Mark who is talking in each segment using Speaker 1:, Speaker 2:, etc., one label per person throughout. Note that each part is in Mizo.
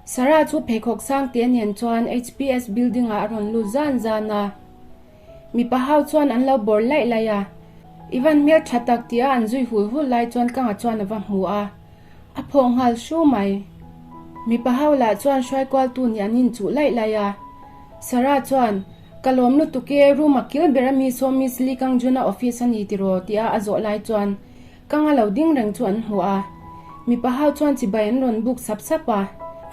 Speaker 1: Sarah chu pheikhawk sang te nen chuan HPS building ah a rawn lut zan zan a. Mipa ho chuan an lo bawr laih laih a. Ivan hmel tha tak tia an zui hul hul lai chuan Kanga chuan a va hmu a. A phawh nghal hru mai. Mipa ho lah chuan hruaikualtu nih an inchuh laih laih a. Sarah chuan, Ka lawm lutuk e, room a kil ber a mi saw Miss Lee Kang Jun-a office a ni tiraw? tia a zawh lai chuan Kang a lo ding reng chu an hmu a. Mipa ho chuan chibai an rawn buk sap sap a.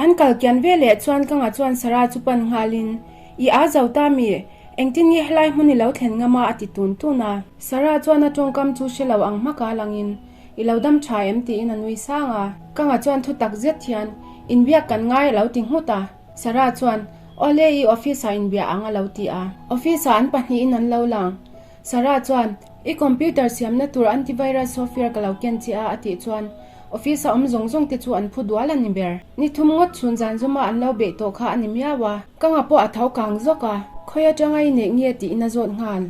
Speaker 1: An kal kian ve leh chuan Kanga chuan Sarah chu pan nghalin, I aa zo ta mi? Engtin nge helai hmun i lo thlen ngam a? a ti tun tun a. Sarah chuan a tawngkam chu hre lo ang hmaka langin, I lo dam tha em? tiin a nui sang a. Kanga chuan thu tak zet hian, Inbiak kan ngai a lo ti nghut a. Sarah chuan, Awle, i office ah inbiah ang a lo ti a. Office ah an pahnihin an lo lang. Sarah chuan, I computer siamna tur antivirus software ka lo ken che a a tih chuan office a awm zawng zawng te chu an phu dual a ni ber. Ni thum ngawt chhun zan zuma an lo beih tawh kha a ni miau a. Ka nga pawh a tho kang zawk a, khawi atanga i neih nge tiin a zawt nghal.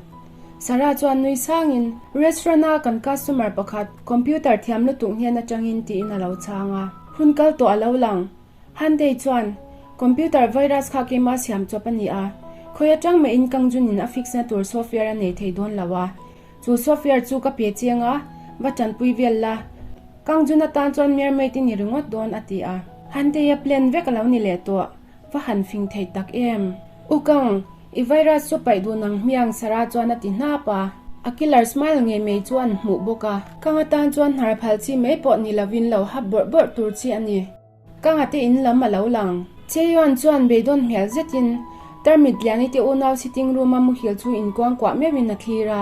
Speaker 1: Sarah chuan nui sangin, Restaurant a kan customer pakhat computer thiam lutuk hnen atangin tiin a lo chhang a. Hun kal tawh a lo lang. Hyundai chuan, Computer virus kha keimah siam chawp a ni a, khawi atang mah in Kangjun in a fix na tur software a nei thei dawn lo a, chu software chu ka pe cheng a, va tanpui vel la, Kangjun atan chuan mermaid i ni ringawt dawn a ti a. Hyundai a plan vek a lo ni leh tawh, va han fing thei tak em. U Kang, i virus chu paih duh nang hmiang Sarah chuan a ti hnap a. A killer smile ngei mai chu an hmuh bawk a. Kang atan chuan hnar phal chi mai pawh ni lovin lo hap bawrh bawrh tur chi a ni. Ka ngate in lam a lo lang. Chaeyeon chuan beidawn hmel zetin tarmit liani te unau sitting room a muhil chu inkuangkuah meuhin a thlir a.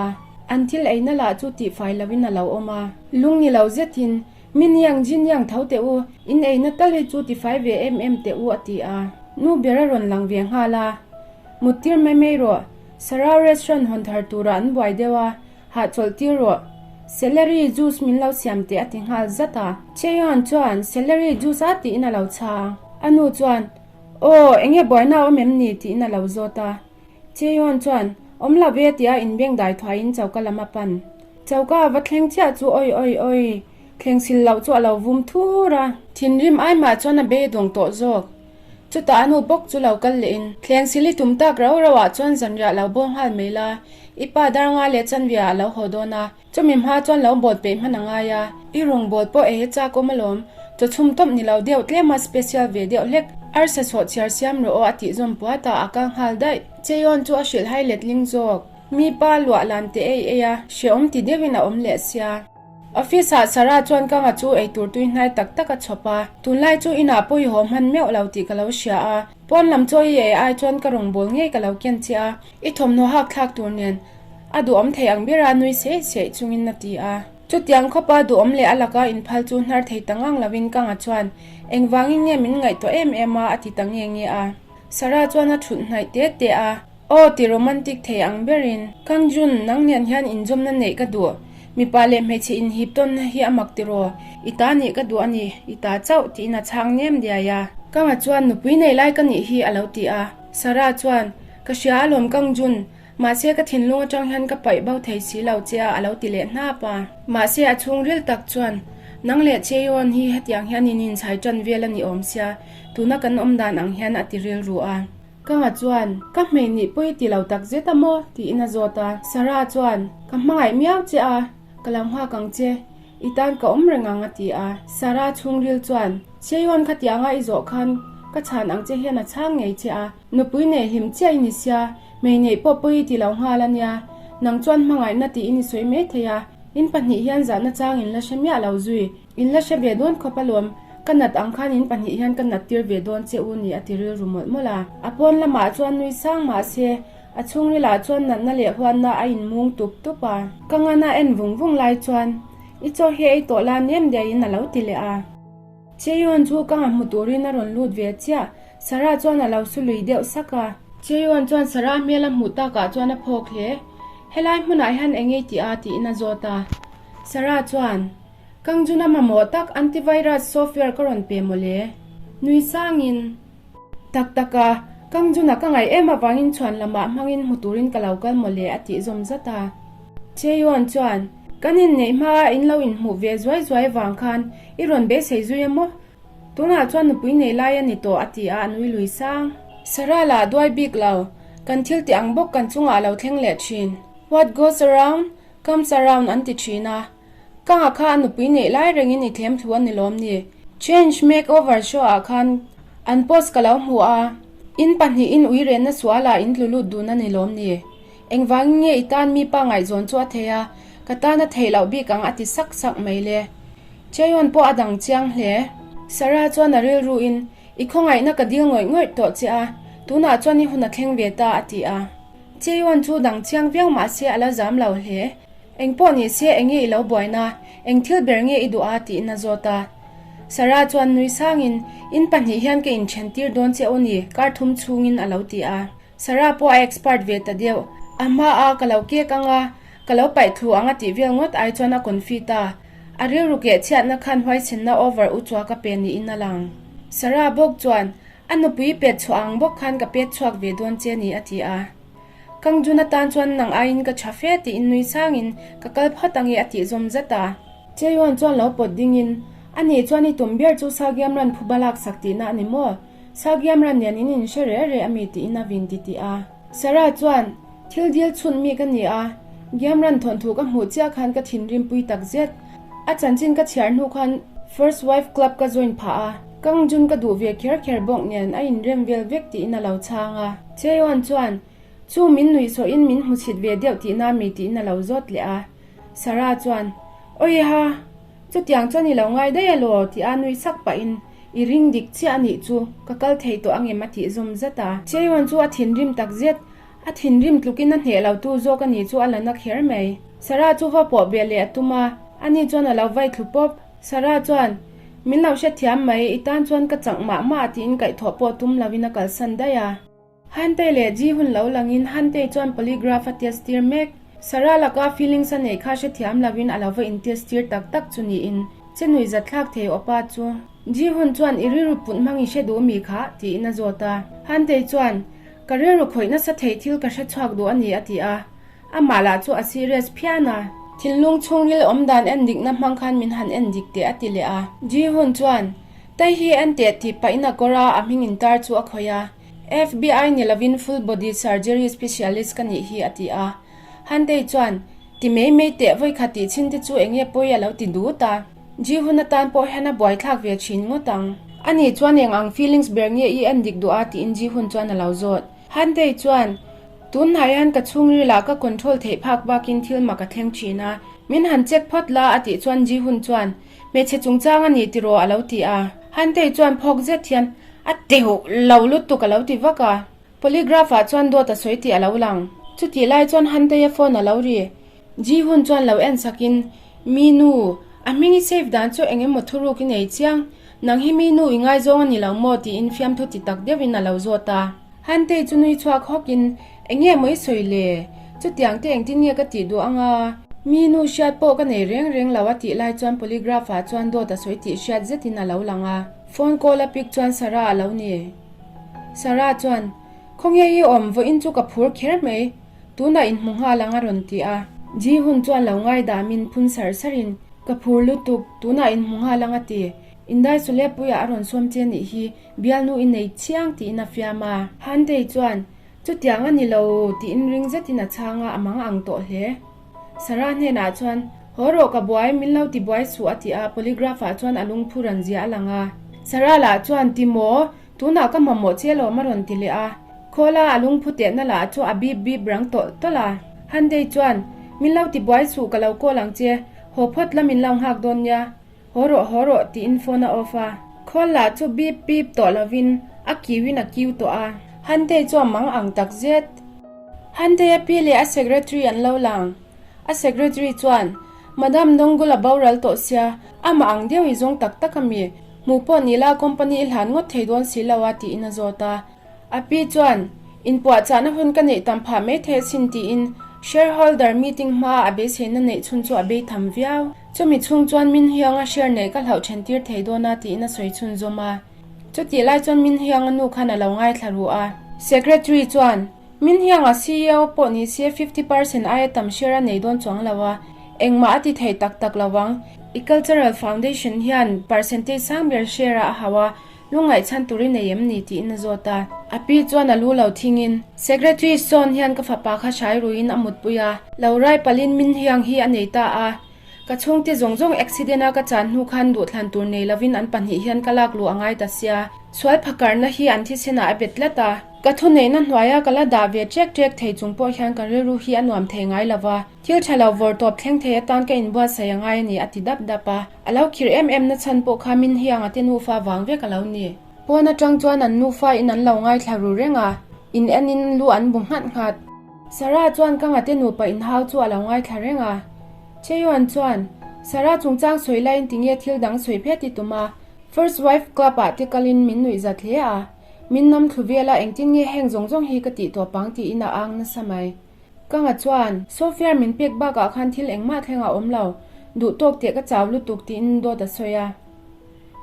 Speaker 1: An thil eina lah chu tihfai loin a lo awm a. Lung ni lo zetin, Min yang Jin yang tho teh u, in eina tal hi chu tifai ve em em teh u a ti a. Nu ber a rawn lang ve nghal a. Muttir mai mai rawh, Sarah restaurant hawn thar turah an buai deuh a, Hahchawlh tir rawh. Celery juice min lo siam teh a ti nghal zat a. Chaeyeon chuan celery juice a tiin a lo chhang. A nu chuan, Aw, enge buaina a awm em ni? tiin a lo zawt a. Chaeyeon chuan, Awm lo ve tia inbeng dai thuaiin choka lam a pan. Choka a va thleng chiah chu oi oi oi, thleng sil loh chu a lo vum thur a. Thinrim ai mah chuan a beidawng tawh zawk. Chutah a nu bawk chu lo kal leh in, Thleng sili tum tak rau rau ah chuan zanriah lo bawl nghal mai la, i pa dar nga leh chanvia ah lo haw dawn a, chumi hma chuan lo bawl peih hman a ngai a, i rawng bawl pawh ei a chak awm alawm, chaw chhum tawp ni lo deuh tlema special ve deuh hlek, arsa sawh chhiar siam rawh aw a tih zawm puat a, a kal nghal daih. Cheon chu a hrilh hai letling zawk, mi pa luah lan te ei ei a, hrehawm ti deuhin a awm leh sia. Office ah Sarah chuan ka nga chu eitur tui hnai tak tak a chhawp a, tunlai chu inah pawh i haw hman meuh lo tih ka lo hria a, pawn lam chaw i ei ai chuan ka rawngbâwl ngei ka lo ken che a, i thawmhnaw hak thlak tur nen a duhawm thei ang bera nui seih seih chungin a ti a. Chutiang khawpa duhawm leh a laka inphal chu hnar thei ta ngang lovin ka nga chuan engvangin nge min ngaihtuah em em a a ti ta nge nge a. Sarah chuan a thut hnaih te te a. Aw ti romantic thei ang berin. Kang Jun, nang nen hian inzawmna neih ka duh. Mipa leh hmeichhe inhip tawnna hi a mak tiraw? I ta nih ka duh a ni, i ta chauh, tiin a chhang nem diai a. Kanga chuan, Nupui nei lai ka nih hi, a lo ti a. Sarah chuan, Ka hria alawm Kang Jun, mahse ka thinlung atang hian ka paih bo thei si lo che a, a lo ti leh hnap a. Mahse a chhungril tak chuan, Nang leh Chaeyeon hi hetiang hian in inchhai tan vel a ni awm sia, tuna kan awm dan ang hian a ti rilru a. Ka nga chuan, Ka hmei nih pawi ti lo tak zet a maw? tiin a zawt a. Sarah chuan, Ka hmangaih miau che a, ka lo nghak ang che. I tan ka awm reng ang a ti a. Sarah chhungril chuan, Cheion khatianga i zawh khan ka chhan ang che hian a chhang ngei che a. Nupui nei hlim chiah i ni sia, hmei neih pawh pawi ti lo nghal a nia. Nang chuan hmangaihna tiin i sawi mai thei a. In pahnih hian zahna chang in la hre miah lo zui. In la hre ve dawn khawp alawm, ka nat ang khan in pahnih hian ka nat tir ve dawn che u ni a ti rilru mawlh mawlh a. A pawn lamah chuan nui sang mah se, a chhungrilah chuan natna leh huatna a inmung tup tup a. Ka ngana en vung vung lai chuan, I chaw hi ei tawh la nem daihin a lo ti leh a. Chaeyeon chu ka ngahmu turin a rawn lut ve chiah, Sarah chuan a lo su lui deuh sak a. Chaeyeon chuan Sarah hmel a hmuh takah chuan a phawk hle. Helai hmunah hian eng ei tih a? tiin a zawt a. Sarah chuan. Kangjuna mamawh tak antivirus software ka rawn pe mawle. Nui sangin. Tak tak a, Kangjuna ka ngaih em avangin chhuan lamah hmangin hmu turin ka lo kal mawle a tih zawm zat a. Chaeyeon chuan, Kan inneih hmaa in lo inhmuh ve zuai zuai vang khan i rawn beisei zui a maw? Tunah chuan nupui nei lai a ni tawh a ti a, a nui lui sang. Sarah lah a duai bik lo, kan thil tih ang bawk kan chungah a lo thleng leh thin. What goes around, comes around an ti thin a. Kanga kha a nupui neih lai rengin i thlem thlu a ni lawm ni? Change Makeover show ah khan an post ka lo hmu a, in pahnihin ui renna sualah in tlu lut dun a ni lawm ni? Engvangin nge i tan mi pa ngaihzawn chu a thei a, ka tan a theih loh bik ang a ti sak sak mai le. Chaeyeon pawh a dang chiang hle. Sarah chuan a rilruin, I khawngaihna ka dil ngawih ngawih tawh che a, tunah chuan i hun a thleng ve ta a ti a. Chaeyeon chu dang chiang viau mah se a la zam lo hle. Eng pawh ni se eng nge i lo buaina, eng thil ber nge i duh a tiin a zawt a. Sarah chuan nui sangin, In pahnih hian ka inthen tir dawn che aw ni, kar thum chhungin a lo ti a. Sarah pawh a expert ve ta deuh. A hma a ka lo kek ang a, ka lo paih thlu ang a tih vel ngawt ai chuan a confi ta. A rilru keh chhiatna khan huaichinna over u chua ka pe niin a lang. Sarah bawk chuan, A nupui pet chhuah ang bawk khan ka pet chhuak ve dawn che ni a ti a. Kang Jun atan chuan nang aiin ka tha fe tiin nui sangin ka kal phawt ange a tih zawm zat a. Chaeyeon chuan lo pawt dingin, A nih chuan i tum ber chu Sagiam ran phuba laksak tihna a ni maw? Sagiam ran nen in inhre reh reh ami tiin a vin ti tih a. Sarah chuan, Thil dil chhun mi ka ni a, Giam ran thawnthu ka hmuh chiah khan ka thinrim pui tak zet. A chanchin ka chhiar hnu khan First Wife Club ka join phah a, Kang Jun ka duh ve kher kher bawk nen a inrem vel vek tiin a lo chhang a. Chaeyeon chuan, Chu min nuih sawhin min hmu chhit ve deuh tihna mi tiin a lo zawt leh a. Sarah chuan, Awiha! Chutiang chuan i lo ngai daih alaw? ti a nui sak pahin, I ring dik chiah a nih chu, ka kal thei tawh angem a tih zawm zat a. Chaeyeon chu a thinrim tak zet, a thinrim tlukin a hneh lo tu zawk a nih chu a la na kher mai. Sarah chu va pawh beh leh a tum a, ani chuan a lo vai thlu pawp. Sarah chuan, Min lo hrethiam mai, i tan chuan ka chak mah mah tiin kaihthawh pawh tum lovin a kalsan daih a. Hantei leh Ji hun lo langin Hantei chuan polygraph a test tir mek. Sarah laka feelings a neih kha hrethiam lovin a lo va in test tir tak tak chu niin che nui zat thlak thei awpa chu. Ji hun chuan i rilru put hmang i hre duh mi kha? tiin a zawt a. Hantei chuan, Ka rilru khawih nasa thei thil ka hre chhuak duh a ni a ti a. Amah lah chu a serious phian a. Thinlung chhungril awm dan en dikna hmang khan min han en dik teh a ti leh a. Ji hun chuan, Tai hi en teh tih pahin a kawr a, a hming intar chu a khawih a. FBI ni lovin full body surgery specialist ka nih hi a ti a. Hantei chuan, Ti mai mai teh vawi khat tih chhin te chu eng nge pawi a lo ti dut a. Ji hun atan pawh hian a buaithlak ve thin ngawt ang. Ani chuan eng ang feelings ber nge i en dik duh a tiin Ji hun chuan a lo zawt. Hantei chuan, Tun hnai hian ka chhungril ah ka control theih phak bakin thil mak a thleng thin a. Min han check phawt la a tih chuan Ji hun chuan, Hmeichhe chungchang a ni tiraw a lo ti a. Hantei chuan phawk zet hian, A teuh lo lutuk a lo ti vak a. Polygraph ah chuan dawt a sawi tih a lo lang. Chutih lai chuan Hantei a phone a lo ri. Ji hun chuan lo en sakin, Mi nu, a hming i save dan chu eng emaw thuruk i nei chiang. Nang hi mi nu i ngaizawng a ni lo maw tiin fiamthu ti tak deuhin a lo zawt a. Hantei chu nui chhuak hawkin, Eng nge maw i sawi le? Chutiang te engtin nge ka tih duh ang a? Mi nu hriat pawh ka nei reng reng lo a tih lai chuan polygraph ah chuan dawt a sawi tih hriat zetin a lo lang a. Phone call a pick chuan Sarah a lo ni. Sarah chuan, Khawnge i awm, vawiin chu ka phur kher mai. Tunah inhmu nghal ang a rawn ti a. Ji hun chuan lo ngaidamin phun sar sarin, Ka phur lutuk, tunah inhmu nghal ang a ti. Indai Sulepuiah a rawn sawm che nih hi, bialnu i nei chiang tiin a fiam a. Hantei chuan, Chutiang a ni lo tiin ring zetin a chhang a, a mang ang tawh hle. Sarah hnenah chuan, Haw rawh ka buai, min lo ti buai suh a ti a, polygraph ah chuan a lungphu ran zia a lang a. Sarah lah chuan, Ti maw? Tunah ka mamawh che alawm a rawn ti leh a. Khawla a lungphu tehna lah chu a bip bip rang tawlh tawlh a. Handei chuan, Min lo ti buai suh ka lo call ang che, haw phawt la min lo nghak dawn nia. Haw rawh haw rawh tiin phone a off a. Khawl lah chu bip bip tawh lovin a kiuin a kiu tawh a. Handei chu a mang ang tak zet. Handei a pi leh a secretary an lo lang. A secretary chuan, Madam Dongul a boral tawh sia, amah ang deuh i zawng tak tak a mi? Hmuh pawh ni la company i hlan ngawt thei dawn si lo a tiin a zawt a. A pi chuan, Inpuahchahna hun ka neih tam phah mai thei asin tiin shareholder meeting hmaa a beiseina neih chhun chu a bei tham viau. Chumi chhung chuan Min Hyung-a share neih ka hlauh then tir thei dawn a tiin a sawi chhunzawm a. Chutih lai chuan Min Hyung-a nu khan a lo ngaithla ruh a. Secretary chuan, Min Hyung-a CEO pawh ni se 50 percent aia tam share a nei dawn chuang lo a, engmah a ti thei tak tak lo ang. I Cultural Foundation hian percentage sang ber share a a hauh a, lungngaih chhan tur i nei em ni tiin a zawt a. A pi chuan a lu lo thingin, Secretary sawn hian ka fapa kha hrai ruiin a mutpui a, lo rai palhin min hiang hi a nei ta a, Ka chhungte zawng zawng accident a ka chan hnu khan duhthlan tur nei lovin an pahnih hian ka lak luh a ngai ta sia. Sual phakarna hi an thisenah a bet tlat a. Ka thuneihna hnuaia ka la dah ve ṭek ṭek thei chung pawh hian ka rilru hi a nuam thei ngai lova. Thil ṭha lo vawr tawp thleng thei atan ka inbuatsaih a ngai a ni a ti dap dap a. A lo khir em em na chhan pawh kha min hiang a te nufa vang vek a lo ni. Pawn aṭang chuan an nufa in an lo ngaithla ru reng a, in en in lu an bu nghat nghat. Sarah chuan ka ngate nupa inhau chu a lo ngaithla reng a. Chaeyoon chuan, Sarah chungchang sawi laiin tinge thil dang sawi phet i tum a, First Wife Club ah te kalin min nuih zat hle a, min nam thlu vel a engtin nge heng zawng zawng hi ka tih tawp ang tiin a ang nasa mai. Ka nga chuan, Software min pek bakah khan thil engmah thleng a awm lo, duh tawk teh ka chau lutuk tiin dawt a sawi a.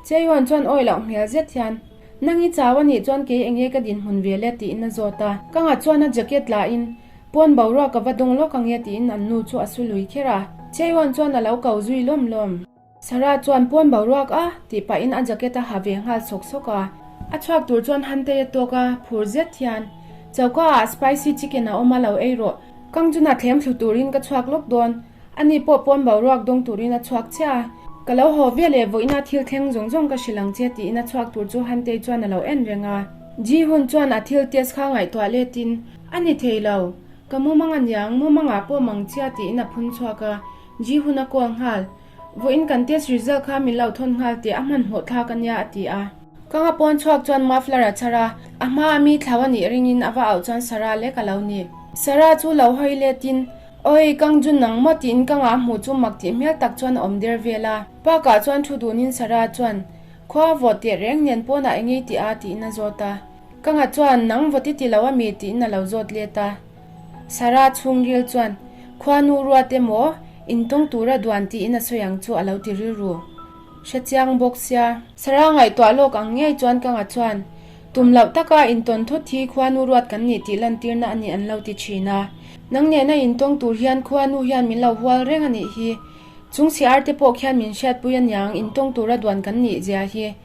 Speaker 1: Chaeyoon chuan awi loh hmel zet hian, Nang i chau a nih chuan kei enge ka dinhmun ve le tiin a zawt a. Ka nga chuan a jacket la in, Pawn boruak ka va dawng lawk ang e tiin an nu chu a su lui kher a. Chaeyoon chuan a lo ko zui lawm lawm. Sarah chuan pawn boruak a tih pahin a jacket a ha ve nghal sawk sawk a. A chhuak tur chuan Hantei a tawk a, phur zet hian, Choka ah spicy chicken a awm a lo ei rawh. Kang chuna thlem thlu turin ka chhuak lawk dawn. Ani pawh pawn boruak dawng turin a chhuak chiah a. Ka lo haw ve leh vawiina thil thleng zawng zawng ka hrilh ang che tiin a chhuak tur chu Hantei chuan a lo en reng a. Ji Hun chuan a thil test kha ngaihtuah letin, A ni thei lo, ka mumang a niang, mumangah pawh mang chiah tiin a phun chhuak a. Ji Hun a call nghal. Vawiin kan test result kha min lo thawn nghal teh a hmanhmawh thlak a nia a ti a. Ka nga pawn chhuak chuan muffler a chhar a, a hma a mi thlau a nih ringin a va auh chuan Sarah lek a lo ni. Sarah chu lo hawi letin, Awi, Kang Jun nang maw tiin ka ngah hmuh chu mak tih hmel tak chuan a awm der vel a. Park ah chuan thu dunin Sarah chuan, Khua vawt teh reng nen pawnah eng ei tih a tiin a zawt a. Ka nga chuan, Nang vawt i ti lo a mi tiin a lo zawt let a. Sarah chhungril chuan, Khuanu ruat emaw, intawng tura duan tiin a sawi ang chu a lo ti rilru. Hrechiang bawk sia. Sarah ngaihtuah lawk ang ngei chuan ka nga chuan, Tum loh taka intawn thut hi khuanu ruat kan nih tih lantirna a nih an lo ti thin a. Nang nena intawng tur hian khuanu hian min lo hual reng a nih hi. Chung siar te pawh khian min hriatpui aniang intawng tura duan kan nih zia hi.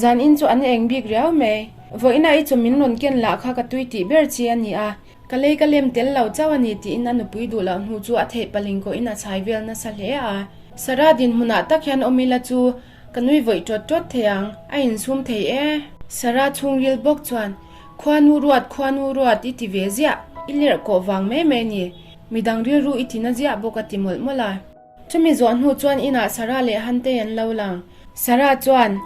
Speaker 1: Zan in chu an eng bik riau mai. Vawiina i chu min rawn ken lah kha ka tui tih ber chi a ni a. Ka lei ka lem tel lo chauh a ni tiin a nupui duh loh hnu chu a theih paling kawhin a chhai vel nasa hle a. Sarah dinhmunah tak hian awm ila chu ka nui vawih ṭawt ṭawt thei ang, a insum thei e. Sarah chhungril bawk chuan, Khuanu ruat, khuanu ruat i ti ve ziah, i lerh kawh vang mai mai ni, midang rilru i ti na ziah bawk a ti mawlh mawlh a. Chumi zawh hnu chuan inah Sarah leh Hantei an lo lang. Sarah chuan,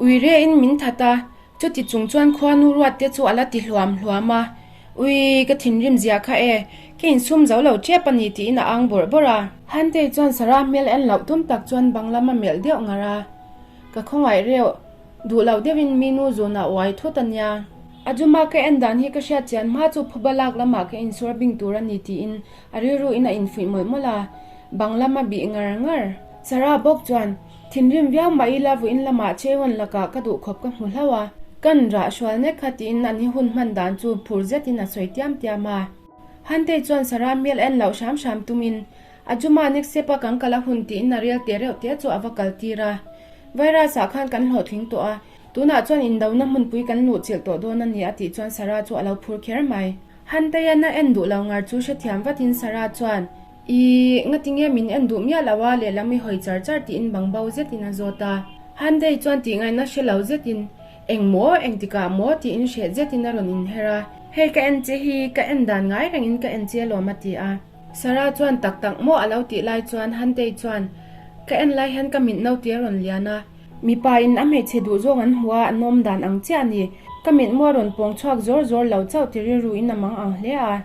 Speaker 1: Ui rehin min that a, Chuti chung chuan khuanu ruat te chu a la ti hluam hluam a, Ui, ka thinrim zia kha e, ka insum zo lo tep a ni tiin a ang bawrh bawrh a. Hantei chuan Sarah hmel en loh tum tak chuan bang lam a melh deuh ngar a, Ka khawngaih reuh, duh loh deuhin mi nu zunah uai thut a nia. A juma ka en dan hi ka hriat chian hma chu phuba lak lamah ka insawr bing tur a ni tiin a rilruin a infuih mawlh mawlh a, bang lam a bih ngar ngar. Sarah bawk chuan, Thinrim viau mah ila vawiin lamah Chaewan lakah ka duh khawp ka hmu hlauh a, kan rah hrual nek kha tiin an hi hun hman dan chu phur zetin a sawi tiam tiam a. Hantei chuan Sarah hmel en loh hram hram tumin a Juma nek sep a kan kal a hun tiin a rel te reuh te chu a va kal tir a. Virus ah khan kan hlawhtling tawh a, tunah chuan indona hmunpui kan luhchilh tawh dawn a ni a tih chuan Sarah chu a lo phur kher mai. Hanteian a en duh lo ngar chu hrethiam vatin Sarah chuan I ngatinge min en duh miah lo a lehlam i hawi char char tiin bang bo zetin a zawt a. Handei chuan tih ngaihna hre lo zetin, Eng maw, engtikah maw tiin hreh zetin a rawn inher a. Hei ka en che hi, ka en dan ngai rengin ka en che alawm a ti a. Sarah chuan tak tak maw a lo tih lai chuan Handei chuan, Ka en lai hian ka mit naute a rawn lian a. Mipa in a hmeichhe duh zawng an hmu a, an awm dan ang chiah a ni. Ka mit maw a rawn pawng chhuak zawr zawr lo chauh ti rilruin a mang ang hle a.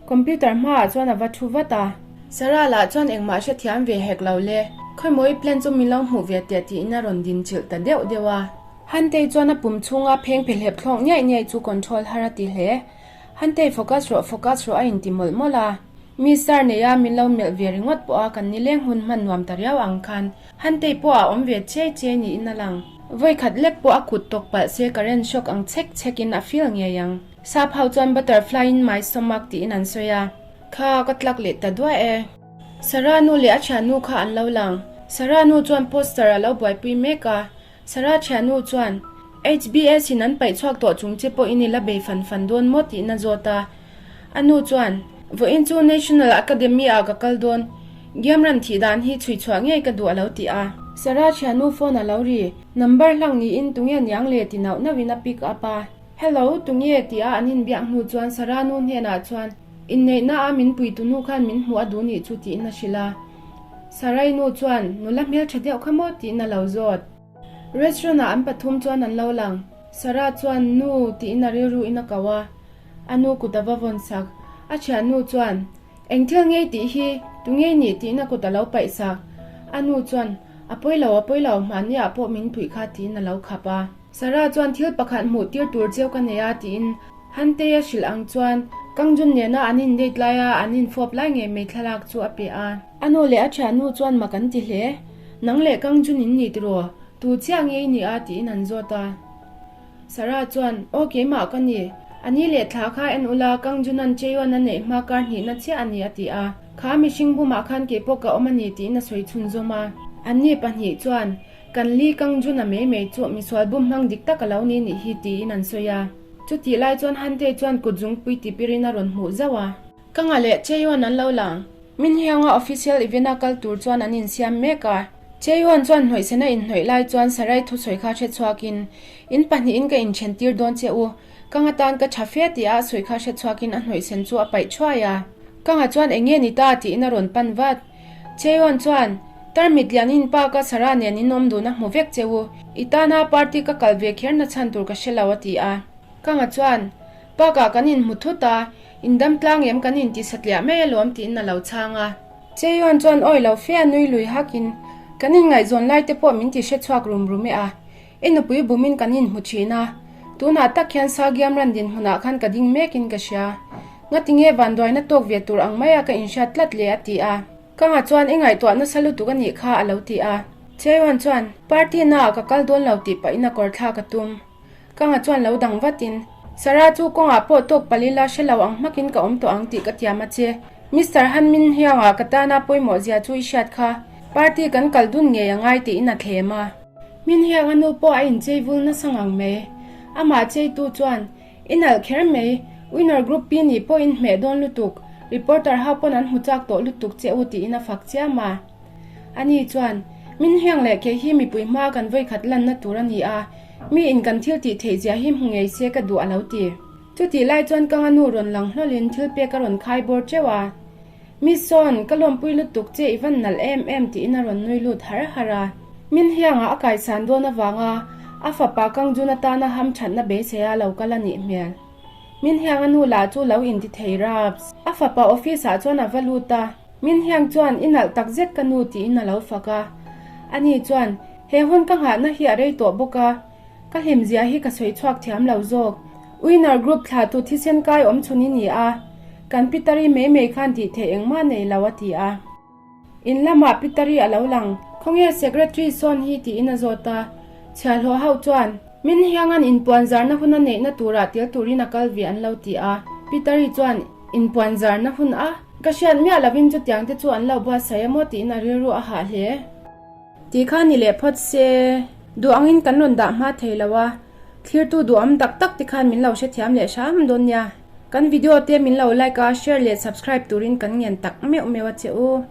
Speaker 1: Computer hmaah chuan a va thu vat a. Sarah lah chuan engmah hrethiam ve hek lo le. Khawimawi plan chu min lo hmuh ve teh tiin a rawn din chilh ta deuh deuh a. Hantei chuan a pum chhunga pheng phehlep thlawk niaih niaih chu control har a ti hle. Hantei focus rawh focus rawh a inti mawlh mawlh a. Mi star neia min lo melh ve ringawt pawh a kan nileng hun hman nuam ta riau ang khan Hantei pawh a awm ve chiai chiai niin a lang. Vawikhat lek pawh a kut tawk palh se current shock ang chhek chhekin a feel ngei ang. Sap ho chuan butterfly in my stomach tiin an sawi a. Kha ka tlak leh ta duah e. Sarah nu leh a thiannu kha an lo lang. Sarah nu chuan poster a lo buaipui mek a, Sarah thiannu chuan, HBS in an paih chhuak tawh chung che pawhin i la bei fan fan dawn maw tih na zawt a. A nu chuan, Vawiin chu National Academy ah ka kal dawn, Giamran thih dan hi chhui chhuah ngei ka duh a lo ti a. Sarah thiannu phone a lo ri, number hlang niin tunge niang le ti nauh nauhin a pick up a. Hello, tunge ti a an inbiak hnu chuan Sarah nu hnenah chuan, Inneihna a min pui tunu khan min hmuh a duh nih chu tiin a hrilh a. Sarai nu chuan, Nula hmeltha deuh kha maw? tiin a lo zawt. Restaurant ah an pathum chuan an lo lang. Sarah chuan, Nu, tiin a rilru in a ko a. A nu kut a va vawn sak. A thiannu chuan, Eng thil ngei tih hi, tu ngei nih? tiin a kut a lo paih sak. A nu chuan, A pawi lo, a pawi lo, hmanni ah pawh min puih kha, tiin a lo khap a. Sarah chuan thil pakhat hmuh tir tur cheu ka nei a tiin Hantei a hrilh ang chuan Kangjun nena an in date laia an in fawp lai ngei mai thlalak chu a pe a. A nu leh a thiannu chuan mak an ti hle. Nang leh Kangjun in ni tiraw? Tu chiah nge i nih a tiin an zawt a. Sarah chuan, Aw keimah ka ni. A ni leh thla kha en ula Kangjunan Chaeyoon a neih hma kar hnihna chiah a ni a ti a. Kha mihring bumah khan keipawh ka awm a ni tiin a sawi chhunzawm a. Anni pahnih chuan, Kan li kang Juna mai mai chu misual bum hmang dik tak a lo ni nih hi tiin an sawi a. Chutih lai chuan Hantei chuan kut zungpui tipirin a rawn hmuh zauh a. Ka ngah leh Chaeyoon an lo lang. Min Hianga official event a kal tur chuan an insiam mek a. Chaeyoon chuan hnawihsen a inhnawih lai chuan Sarai thusawi kha hre chhuakin, In pahnihin ka inthen tir dawn che u, ka nga tan ka tha fe tia a sawi kha hre chhuakin a hnawihsen chu a paih thuai a. Ka nga chuan eng nge ni ta tiin a rawn pan vat. Chaeyoon chuan, Tarmit lian in pa ka Sarah nen in awm dun a hmu vek che u, i tana party ka kal ve kher na chhan tur ka hre lo a ti a. Kanga chuan, Park ah kan inhmu thut a, in dam tlang em kan inti satliah mai alawm tiin a lo chhang a. Chaeyoon chuan awi lo fe a nui lui hak in, Kan inngaihzawn lai te pawh min ti hre chhuak rum rum e a, I nupui bumin kan inhmu thin a, tunah tak hian Sagiam ran dinhmunah khan ka ding mekin ka hria. Ngatinge vanduaina tawk ve tur ang maia ka inhriat tlat le a ti a. Kanga chuan i ngaihtuah nasa lutuk a nih kha a lo ti a. Chaeyoon chuan, Party naah ka kal dawn lo tih pahin a kawr thlak a tum. Kanga chuan lo dang vatin, Sarah chu kawngah pawh tawk palh ila hre lo ang hmakin ka awm tawh ang tih ka tiam a che. Mister Han Min Hyung-ah ka tana pawimawh zia chu i hriat kha. Party kan kal dun ngei a ngai tiin a thlem a. Min Hyung-a nu pawh a inchei vul nasa ngang mai. Amah cheitu chuan, I nalh kher mai, winner group pi nih pawh in hmeh dawn lutuk, reporter ho pawn an hmu chak tawh lutuk che u tiin a fak chiam a. Ani chuan, Min Hyung leh kei hi mipui hmaa kan vawikhat lanna tur a ni a, Mi in kan thil tih theih zia hi hmu ngei se ka duh a lo ti. Chutih lai chuan ka nganu rawn lang hlawlin thil pek a rawn khai bawr teuh a. Miss Sawn, ka lawmpui lutuk che i van nalh em em tiin a rawn nui lut har har a. Min hiangah a kaisan dawn avanga a fapa Kangjun atana hamthatna beisei a lo kal a nih hmel. Min hiang a nu lah chu lo inti thei raps. A fapa office ah chuan a va lut a. Min hiang chuan i nalh tak zet ka nu tiin a lo fak a. Ani chuan, He hun ka nghahna hi a rei tawh bawk a, ka hlimzia hi ka sawi chhuak thiam lo zawk. Winner group thlahtu thisen kai awm chhun i ni a, kan Pitari mai mai khan tih theih engmah nei lo a ti a. In lamah Pitari a lo lang, Khawnge Secretary sawn hi tiin a zawt a. Chhiahhlawh ho chuan, Min hiangan inpuan zarna hun a neihna turah tel turin a kal ve an lo ti a. Pitari chuan, Inpuan zarna hun a? Ka hriat miah lovin chutiang te chu an lo buatsaih a maw tiin a rilru a hah hle. Ti kha ni leh phawt se, duh angin kan rawn dah hma thei lo a, thlirtu duhawm tak tak te khan min lo hrethiam leh hram dawn nia. Kan video te min lo like a, share leh subscribe turin kan ngen tak meuh meuh a che u.